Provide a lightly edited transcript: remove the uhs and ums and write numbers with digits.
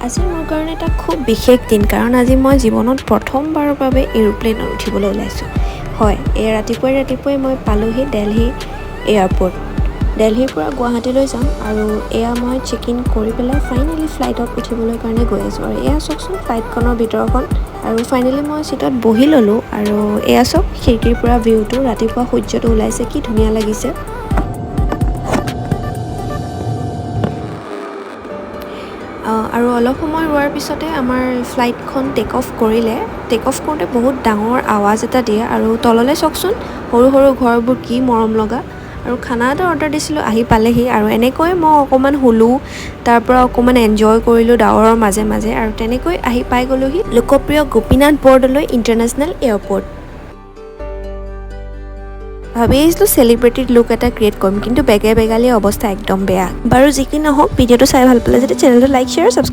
আজি মোৰ কাৰণে এটা খুব বিশেষ দিন, কাৰণ আজি মই জীৱনত প্ৰথমবাৰৰ বাবে এৰোপ্লেনত উঠিবলৈ ওলাইছোঁ। হয়, এই ৰাতিপুৱাই ৰাতিপুৱাই মই পালোহি দেলহি এয়াৰপৰ্ট। দেলহিৰ পৰা গুৱাহাটীলৈ যাম আৰু এয়া মই চেক ইন কৰি পেলাই ফাইনেলি ফ্লাইটত উঠিবলৈ কাৰণে গৈ আছোঁ। আৰু এয়া চাওকচোন ফ্লাইটখনৰ ভিতৰখন। আৰু ফাইনেলি মই চিটত বহি ল'লোঁ। আৰু এয়া চাওক খিৰিকীৰ পৰা ভিউটো, ৰাতিপুৱা সূৰ্যটো ওলাইছে, কি ধুনীয়া লাগিছে। আৰু অলপ সময় ৰোৱাৰ পিছতে আমাৰ ফ্লাইটখন টেক অফ কৰিলে। টেক অফ কৰোঁতে বহুত ডাঙৰ আৱাজ এটা দিয়ে। আৰু তললৈ চাওকচোন, সৰু সৰু ঘৰবোৰ কি মৰম লগা। আৰু খানা এটা অৰ্ডাৰ দিছিলোঁ, আহি পালেহি। আৰু এনেকৈ মই অকণমান শুলোঁ, তাৰ পৰা অকণমান এনজয় কৰিলোঁ ডাৱৰৰ মাজে মাজে। আৰু তেনেকৈ আহি পাই গ'লোহি লোকপ্ৰিয় গোপীনাথ বৰদলৈ ইণ্টাৰনেশ্যনেল এয়াৰপৰ্ট। ভাবি আহিছিলোঁ চেলিব্ৰিটিৰ লুক এটা ক্ৰিয়েট কৰিম, কিন্তু বেগে বেগালী অৱস্থা একদম বেয়া। বাৰু যি কি নহওক, ভিডিঅ'টো চাই ভাল পালে যদি চেনেলটো লাইক, শ্বেয়াৰ, ছাবস্ক্ৰাইব